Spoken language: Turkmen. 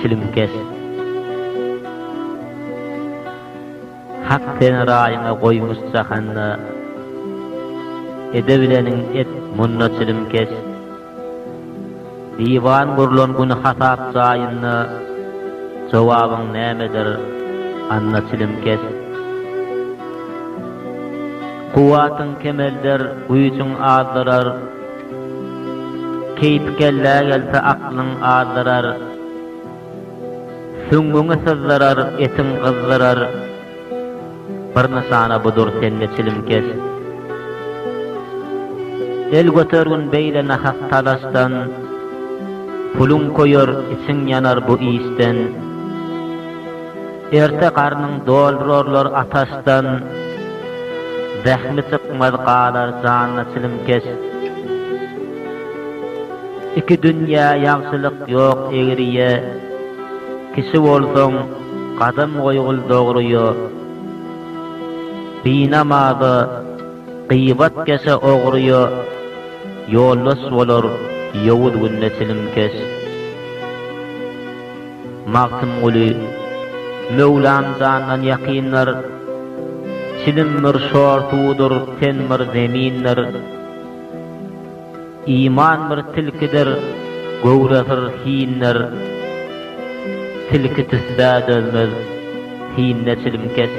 çilimkeş. Hak seni raýyňa goýmuş jahanda, Edebileniň et munda çilimkeş. Diwan gurlan güni hasap jaýynda, Jogabyň nämedir, anna çilimkeş. Kuwwatyň kemelder, güýjüň azdyrar, Keýpi kellä gelse aklyň azdyrar. Süňňüňi syzdyrar, etiň gyzdyrar, Bir nyşana budur sende çilimkeş. El götergin beýle nahak talaşdan, Puluň köýer, içiň ýanar bu işden. Erte garnyň doldurarlar ataşdan, Zähmi çykmaz galar janda çilimkeş. Iki dünýä ýagşylyk ýok egriýe, Kişi bolsaň, gadam goýgul dogruýa. Binamaza, gybatkeşe ogruýa, Ýoldaş bolar ýowuz günde çilimkeş. Magtymguly, Möwlam jandan ýakyndyr, Çilim bir şor suwdur, ten bir zemindir. Iman bir tilkidir, göwre syr hindir, Tilki tüssä dözmez, hinde çilimkeş.